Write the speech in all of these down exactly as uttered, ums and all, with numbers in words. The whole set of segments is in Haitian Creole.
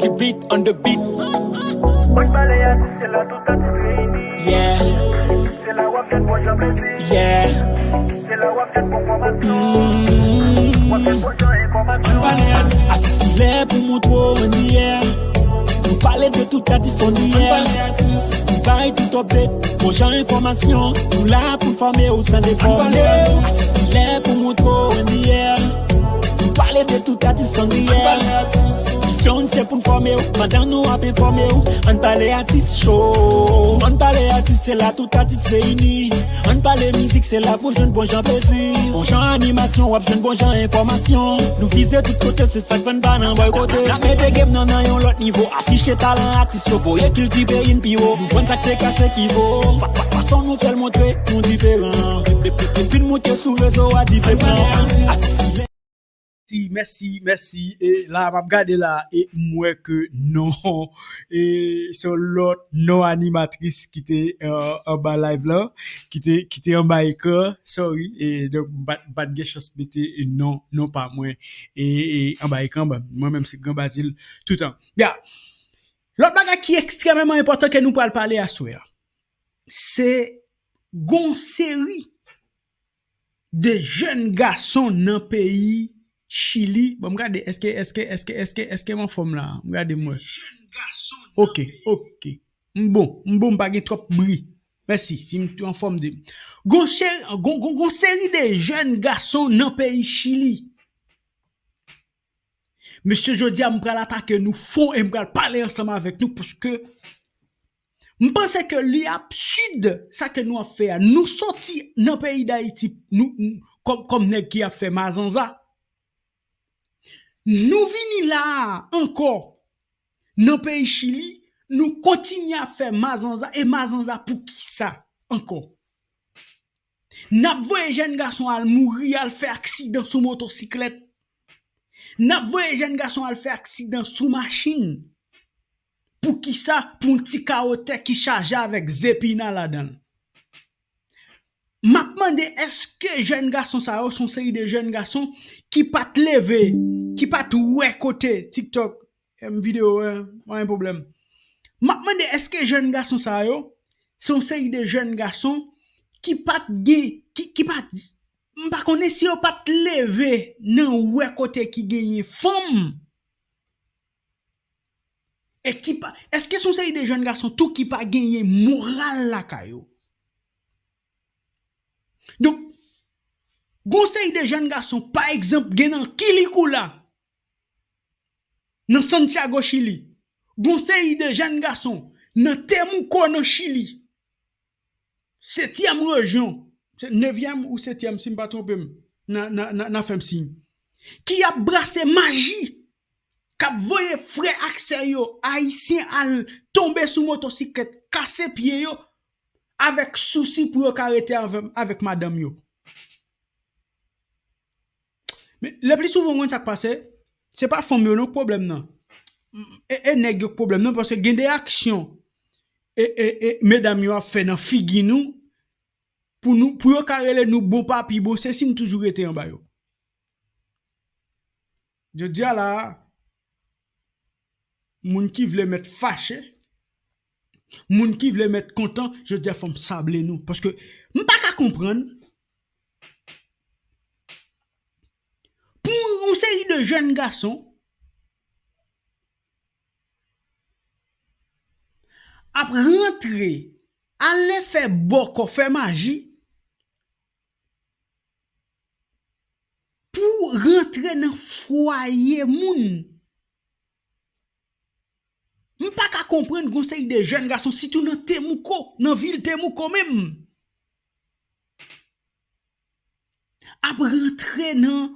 The beat on the beat. Mwen pale atis, se la tout atis reyini. Yeah, Se la w ap jwenn bon jan plezi. Yeah. Se la w ap jwenn bon fòmasyon. W ap jwenn bon jan enfòmasyon. Atis ki lè pou montre w anniyè. Nou pale de tout atis anniyè. Nou bay tout update, bon jan enfòmasyon. Nou la pou n fòme w san defòme. Atis ki lè pou montre w anniyè. Nou pale de tout atis anniyè. Misyon n se pou n fòme w pandan nou ap enfòme w. Ann pale atis show. Ann pale atis, se la tout atis reyini. Ann pale mizik, se la pou jwenn bon jan plezi. Bon jan animasyon, w ap jwenn bon jan enfòmasyon. Nou vize tout kote, se sa k fè n pa nan bòy kote. N ap mete game nan nan yon lòt nivo. Afiche talan atis yo, voye kilti peyi n pi wo. Nou vann sa k te kache ki vo. Fa- fa- Fason nou fè l montre nou diferan. Depi depi n moute sou rezo a diferan. Atis ki lè Mèsi, mèsi, mèsi. E la, m ap gade la, e m wè ke non, e se yon lòt non animatris ki te euh, anba live la, ki te, ki te anba ekran. Sorry, e donk m pa, m pa t gen chans mete non, non pa mwen e, e anba ekran. Bon, mwen menm se Gran Bazil toutan. Ya. Lòt bagay ki ekstrèmeman enpòtan ke nou pral pale aswè a, se gon seri de jèn gason nan peyi Chili. Bon, m gade, èske, èske, èske, èske, èske m anfòm la? M gade m wè. Ok, ok. M bon, m bon, m pa gen twòp bri. Mèsi, si m anfòm di m. Gon, gon, gon, gon seri de jèn gason nan peyi Chili. Mesye, jodi a m pral atake nou fon e m pral pale ansanm avèk nou paske m panse ke li absid sa ke nou ap fè a. Nou soti nan peyi Dayiti nou, nou, kòm, kòm nèg ki ap fè mazanza. Nou vini la a ankò nan peyi Chili, nou kontinye ap fè mazanza e mazanza pou kisa ankò? N ap voye jèn gason al mouri, al fè aksidan sou motosiklèt. N ap voye jèn gason al fè aksidan sou machin. Pou kisa? Pou yon ti kawo tè ki chaje avèk zepina ladan l. M ap mande èske jèn gason sa yo se yon seri de jèn gason ki pa t leve, ki pa t wè kote TikTok, em, videyo, em, pa gen pwoblèm. M ap mande èske jèn gason sa yo se yon seri de jèn gason ki pa t gen, ki, ki pa t, m pa konnen si yo pa t leve nan wè kote ki genyen fanm. E ki pa, èske se yon seri de jèn gason tou ki pa genyen moral lakay yo? Donk, gon seri de jèn gason, pa egzanp, gen nan Quilicura, nan Santiago, Chili. Gon seri de jèn gason nan Temuco, nan Chili. Setyèm rejyon, se nevyèm ou setyèm, si m pa twonpe m, nan, nan, nan, nan fè m siy. Ki ap brase maji, k ap voye frè ak sè yo, ayisyen, al tonbe sou motosiklèt, kase pye yo, avèk sousi pou yo ka rete avè, avèk madanm yo. Men, le pli souvan, w konn sa k pase, se pa fanm yo non k pwoblèm nan. E, e nèg yo k pwoblèm nan, paske gen de aksyon e, e, e medam yo ap fè nan figi nou, pou nou, pou yo ka rele nou bon papi, bon sesi, n toujou rete anba yo. Jodi a la a, moun ki vle mèt fache, moun ki vle mèt kontan, jodi a fò m sable nou. Paske m pa ka konprann pou yon seri de jèn gason ap rantre, ale fè bòkò, fè maji, pou rantre nan fwaye moun. M pa ka konprann gon seri de jèn gason, sitou nan Temuco, nan vil Temuco menm, ap rantre nan,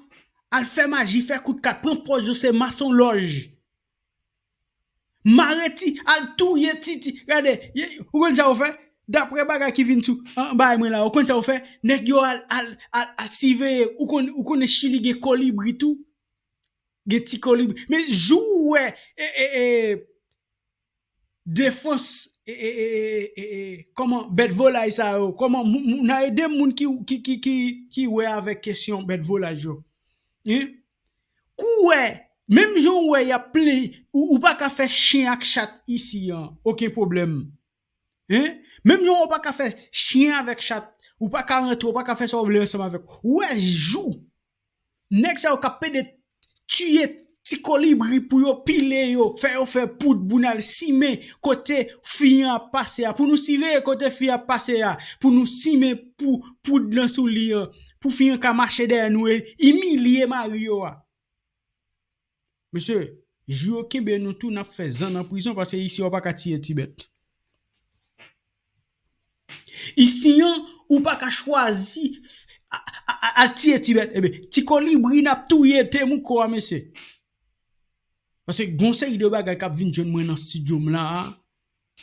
al fè maji, fè kout kat, pran pòz yo se masonlòj. Mare ti, al touye ti, ti, gade, ou konn sa yo fè? Daprè bagay ki vin sou, an, bay mwen la, ou konn sa yo fè? Nèg yo al, al, al, al siveye, ou konn, ou konnen Chili gen kolibri tou? Gen ti kolibri. Men jou ou wè, e, e, e, defans, e, e, e, e, e, kòman, bèt volay sa yo, kòman, moun, moun, n a ede moun ki, ki, ki, ki, ki wè avèk kesyon bèt volay yo. Hein? Kou wè, Menm jan w wè y ap plen, ou, ou pa ka fè chen ak chat isi an, okenn pwoblèm. Hein? Menm jan w pa ka fè chen avèk chat, ou pa ka rantre, ou pa ka fè sa w vle ansanm avèk. Ou wè jou nèg sa yo k ap pede tiye ti kolibri pou yo pile yo, fè yo fè poud pou n al simen kote fi an ap pase a, pou nou siveye kote fi an ap pase a, pou nou simen pou poud lan sou li an, pou fi an ka mache dèyè nou e imilye mari yo a. Mesye, jou yo kenbe nou tou, n ap fè zan nan prizon, paske isi yo pa ka tiye ti bèt. Isi an, ou pa ka chwazi a, a, a, al tiye ti bèt. Ebyen, ti kolibri n ap touye te mouko a, mesye. Paske gon seri de bagay k ap vin jwenn mwen nan estidyo m la a,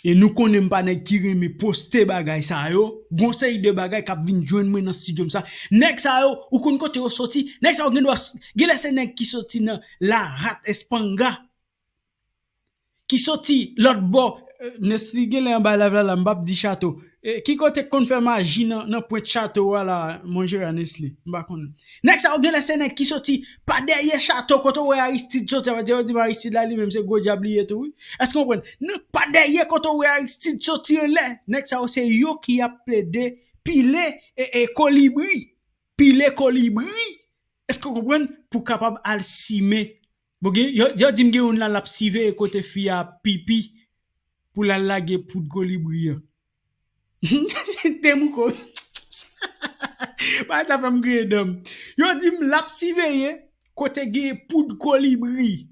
e nou konnen m pa nèg ki renmen poste bagay sa yo, gon seri de bagay k ap vin jwenn mwen nan estidyo m sa. Nèg sa yo, ou konn kote yo soti? Nèg sa yo gen dwa, genlè se nèg ki soti nan Lahat Espanga, ki soti lòt bò. Eh, Nesly genlè anba live la, la, m p ap di chato. Eh, ki kote k konn fè maji nan, nan pwent chato a la, monchè Nesly? M pa konn. Nèg sa yo genlè se nèg ki soti pa dèyè chato kote w wè Aristide soti, sa vle di yo di Aristide la li menm se gwo dyab li ye tou, wi. Èske w konprann? Nan pa dèyè kote w wè Aristide soti anlè. Nèg sa yo se yo ki ap plede pile e, e kolibri. Pile kolibri. Èske w konprann? Pou kapab al simen. Bon, gen, yo, yo di m gen youn la l ap siveye kote fi a ap pipi pou l al lage poud kolibri an. Te mouko. Bagay sa fè m griyen dan m. Yo di m l ap siveye kote gen poud kolibri.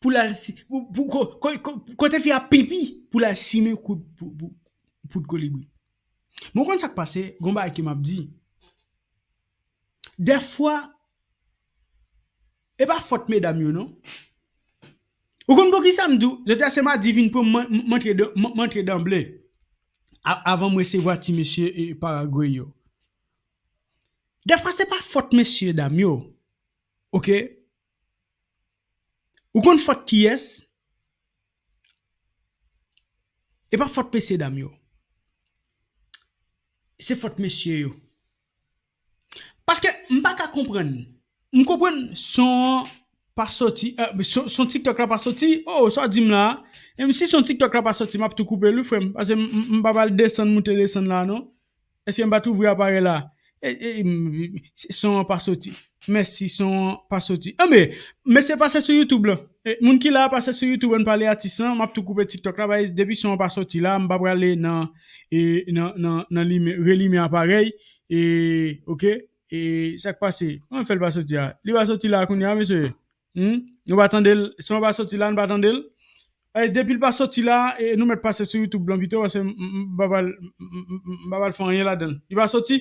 Pou l al si, pou, pou, ko-, ko-, ko-, kote fi a pipi, pou l al simen kout pou, pou, poud kolibri. Men w konn sa k pase, gon bagay ke m ap di. Dèfwa, e pa fòt medam yo, non. Ou konn poukisa m di w, jodi a se madi vin pran m, m, m antre dan, m, m antre danble. A, avan m resevwa ti mesye e Paragwe yo. Dèfwa, se pa fòt mesye dam yo. Oke? Ou konn fòt kiyès? E pa fòt mesye dam yo. Se fòt mesye yo. Paske m pa ka konprann. M konprann son an pa soti, eh, son, son TikTok la pa soti. Oh, sa w di m la? E si son TikTok la pa soti, m ap tou koupe l wi, frè m. Paske m, m, m pa pral desann, moute, desann la, non. Èske m pa t ouvri aparèy la? E, e, m, son an pa soti. Mèsi, son an pa soti. Anben, mesye pase sou YouTube la. E, moun ki la a pase sou YouTube, ann pale atis lan, m ap tou koupe TikTok la, paske depi son an pa soti la, m pa prale nan, e, nan, nan, nan lime, relime aparèy. E, oke? E, sa k pase? Kòman fè l pa soti a? Li pa soti la kounye a, mesye? Hmm? Nou pa tande l. Son an pa soti la, nou pa tande l. Ay, depi l pa soti la, e, nou mèt pase sou YouTube lan pito, paske m, m, m pa pral, m, m, m, m pa pral fè anyen ladan l. Li pa soti.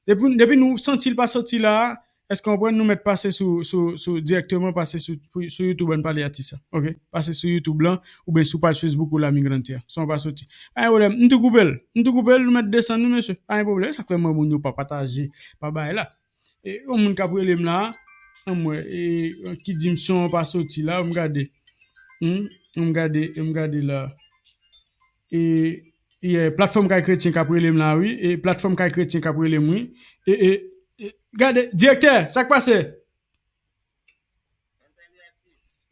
Depi, depi nou santi l pa soti la, èske w konprann, nou mèt pase sou, sou, sou, dirèkteman pase sou, sou YouTube, ann pale atis sa. Oke? Pase sou YouTube lan, oubyen sou paj Facebook ou La Migrante a. Son an pa soti. Pa gen pwoblèm. M tou koupe l. M tou koupe l, nou mèt desann wi, mesye. Pa gen pwoblèm. E sa k fè mwen moun yo pa pataje, pa bay la. E, yon moun k ap rele m la, ann wè, e, ki di m son an pa soti la, m gade. Hmm? M gade, m gade la. E, e, platfòm Kay Kretyen k ap rele m la, wi. E, platfòm Kay Kretyen k ap rele m, wi. E, e, e, gade, direktè, sa k pase?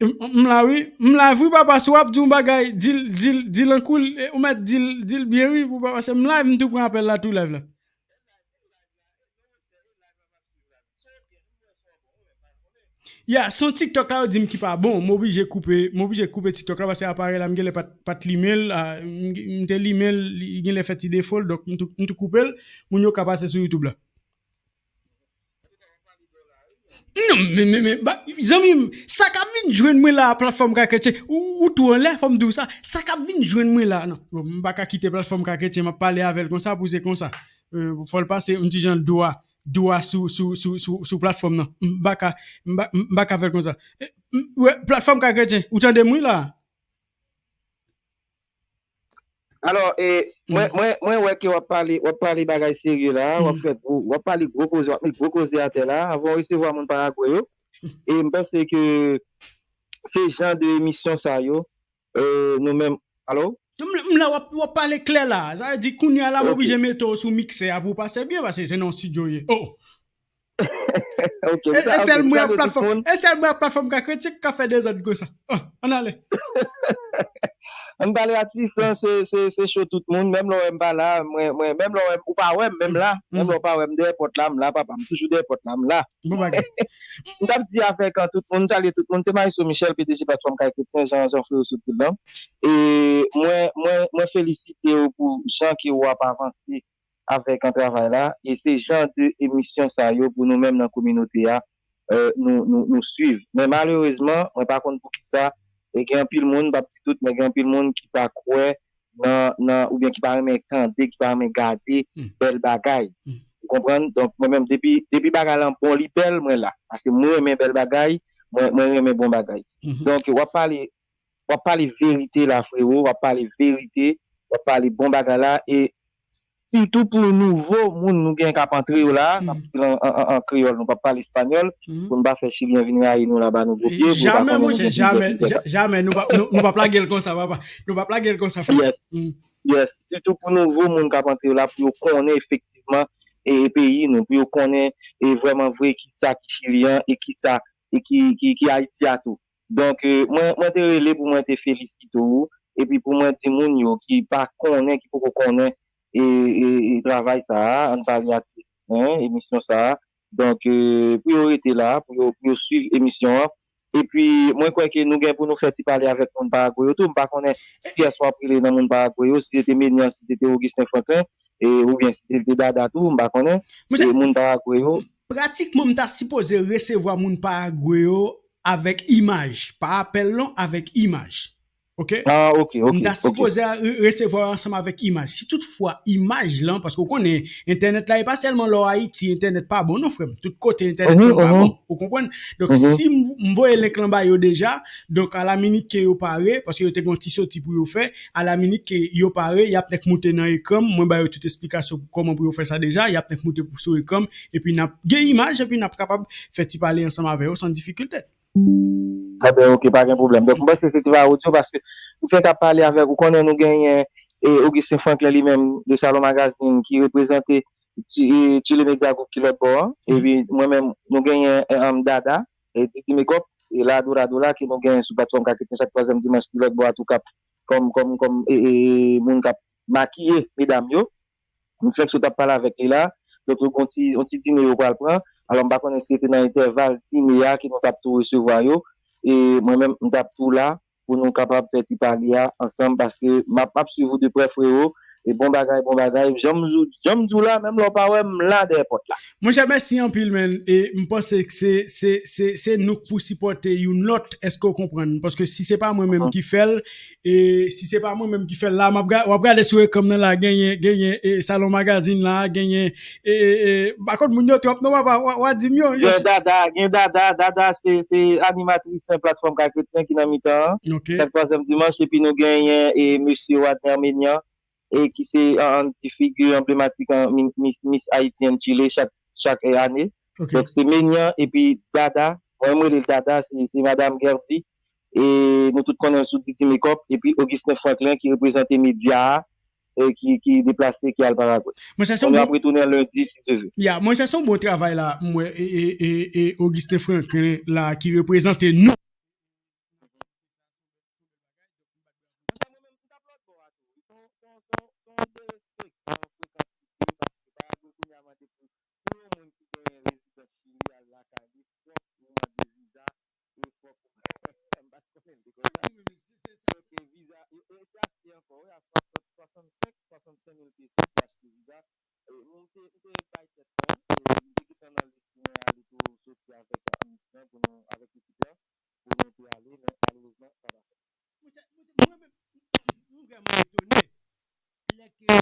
M, m la, wi. M la, wi, papa, si w ap di yon bagay, di l, di l, di l an koul, e, ou mèt di l, di l byen, wi, pou papa, se m live, m tou pran apèl la, tou live la. Ya, son TikTok la yo di m ki pa bon, m oblije koupe, m oblije koupe TikTok la paske aparèy la m genlè pa t, pa t limen l, a, m, m te limen l, li genlè fè ti defo l, donk m tou, m tou koupe l, moun yo ka pase sou YouTube la. Non, men, men, men, ba, zanmi m, sa k ap vin jwenn mwen la, platfòm Kay Kretyen, ou, ou tou anlè, fò m di w sa, sa k ap vin jwenn mwen la, non, bon, m pa ka kite platfòm Kay Kretyen, m ap pale avè l konsa, pou se konsa. Euh, fò l pase yon ti jan dwa, dwa sou, sou, sou, sou, sou platfòm nan. M pa ka, m pa, m pa ka fè l konsa. E, m, wè, platfòm Kay Kretyen, ou tande m wi la? Alò, e, mwen, mwen, mwen wè ke w ap pale, w ap pale bagay serye la, w ap fè gwo, w ap pale gwo koze, w ap met gwo koze atè la, avan w resevwa moun Paragwe yo. E m panse ke se jan de emisyon sa yo, euh, nou menm, alo? M, m la, w ap, w ap pale klè la. Sa vle di, kounye a la, m oblije mete w sou miksè a pou w pase byen, paske se nan yon estidyo w ye. Oh! Ok, e sèl mwen ak platfòm, e sèl mwen ak platfòm ka kritike, ka fè dezòd konsa. Oh, ann ale. Ann pale atis, se, se, se cho tout moun. Menm lè w wè m pa la, mwen, mwen, menm lè w wè m, ou pa wè m, menm la. Menm lè w pa wè m dèyè pòt la, m la, papa. M toujou dèyè pòt la, m la. Bon bagay. M t ap di avèk an tout moun, m salye tout moun. Se Maestro Michel, P D G Platfòm Kay Kretyen, Jean, Jean Freo sou tout lan. E mwen, mwen, mwen felisite w pou jan ke w ap avanse avèk an travay la. E se jan de emisyon sa yo pou nou menm nan kominote a, euh, nou, nou, nou swiv. Men malerezman, mwen pa konn poukisa, e gen anpil moun, m p ap di tout, men gen anpil moun ki pa kwè nan, nan, oubyen ki pa renmen tande, ki pa renmen gade bèl bagay. Ou konprann? Donk, mwen menm, depi, depi bagay lan bon, li bèl, mwen la. Paske mwen renmen bèl bagay, mwen, mwen renmen bon bagay. Donk, w ap pale, w ap pale verite la, frewo, w ap pale verite, w ap pale bon bagay la, e sitou pou nouvo moun nou gen k ap antre yo la, n ap di l an, an, an, an kreyòl, nou p ap pale espanyòl, pou n pa fè chilyen vin rayi nou laba nou gwo pye, pou yo pa konnen nou gen pye. Jamè, monchè, jamè, ja-, jamè, nou p ap, nou, nou p ap lage l konsa, papa. Nou p ap lage l konsa, frè. Yes, yes. Sitou pou nouvo moun k ap antre yo la, pou yo konnen efektivman, e, e peyi nou, pou yo konnen, e vrèman vre, kisa ki chilyen, e kisa, e ki, ki, ki Ayiti a tou. Donk, e, mwen, mwen te rele pou mwen te felisite w, epi pou mwen di moun yo ki pa konnen, ki poko konnen, e, e, e travay sa a, ann pale atis, en, emisyon sa a. Donk, e, pou yo rete la, pou yo, pou yo swiv emisyon an. Epi, mwen kwè ke nou gen pou nou fè ti pale avèk moun Paragwe yo tou. M pa konnen kiyès w ap rele nan moun Paragwe yo, si se te Menyan, si se te Augustin Franklin, e, oubyen si se te Dada tou, m pa konnen. Monchè, e, moun Paragwe yo. Pratikman, m ta sipoze resevwa moun Paragwe yo avèk imaj. Pa apèl non, avèk imaj. Ok? Ah, ok, ok. M ta sipoze a re-, resevwa yo ansanm avèk imaj. Si toutfwa imaj lan, paske w konnen, entènèt la, e pa sèlman lè w Ayiti, entènèt pa bon, non, frè m. Tout kote, entènèt lan pa bon. Ou konprann? Donk, si m, m voye link lan ba yo deja, donk, alaminit ke yo pare, paske yo te gen yon ti soti pou yo fè, alaminit ke yo pare, y ap nèk moute nan ekran m, mwen ba yo tout esplikasyon kòman pou yo fè sa deja, y ap nèk moute pou, sou ekran m, epi n ap gen imaj, epi n ap kapab fè ti pale ansanm avè yo san difikilte. Enben, ok, pa gen pwoblèm. Donk, m panse se te pa odyo, paske m fenk ap pale avèk, ou konnen nou genyen, e, Augustin Franklin li menm, de Salon Magazine, ki reprezante ti, e, Chile Media Group ki lòt bò an. Epi, mwen menm, nou genyen, e, um, Dada, e, Didi Makeup, e, Lado, Lado la, ke nou genyen sou platfòm Kay Kretyen chak twazyèm dimanch ki lòt bò a tou k ap, kòm, kòm, kòm, e, e, moun k ap makiye medam yo. M fenk sot ap pale avèk li la. Donk, yo gon ti, yon ti dine yo pral pran. Alò, m pa konnen si se te nan entèval dine a ke nou t ap tou resevwa yo. E mwen menm, m t ap tou la pou nou kapab fè ti pale a ansanm, paske m ap, m ap swiv ou de prè, frewo. E bon bagay, bon bagay. Jan m di w, jan m di w la, menm lè w pa wè m, m la dèyè pòt la. Monchè, mèsi anpil, man. E m panse ke se, se, se, se nou k pou sipòte youn lòt. Èske w konprann? Paske si se pa mwen menm ki fè l, e si se pa mwen menm ki fè l la, m ap ga-, w ap gade sou ekran m nan la, genyen, genyen, e, Salon Magazine la, genyen, e, e, e, m pa konn moun yo twòp non, papa, w a, w a di m yo, yo. Gen Dada, gen Dada, Dada se, se animatris platfòm Kay Kretyen ki nan mitan an. Ok. Chak twazyèm dimanch, epi nou genyen, e, mesye Wadner Menyan, e ki se, an, an, ti figi anblematik an, mi-, Miss, Miss Haiti and Chile chak, chak, e, ane. Ok. Donk, se Menyan epi Dada. Mwen, mwen rele l Dada, se, se Madam Gerdy. E nou tout konnen l sou Didi Makeup. Epi Augustin Franklin ki reprezante medya a, e ki, ki deplase, ki al Paragwe. Mwen, se yon bon, nou ap retounen lendi, si Dye vle. Ya, mwen, se yon bon travay la, mwen, e, e, e, e Augustin Franklin la ki reprezante nou. Mwen menm, m t ap lòt bò a tou wi. Se yon, se yon, se yon, se yon derespektan frekans kite, paske Paragwe kounye a mande pou, pou yon moun ki genyen rezidans Chili al lakay li, fòk ou mande viza, e fòk ou, m pa t konnen l te konsa. Donk, e, viza, e, e, e te achte ankò, wi, a swasant, swasannsenk, swasannsenk mil peso pou achte viza. E, m te, m te bay tèt mwen, e, m te gentan nan lis pou mwen ale tou soti avèk, a, misyon pou nou, avèk ekip la, pou nou te ale, men malerezman, sa pa fèt. Monchè, monchè, mwen menm, m vrèman etone. Lè ke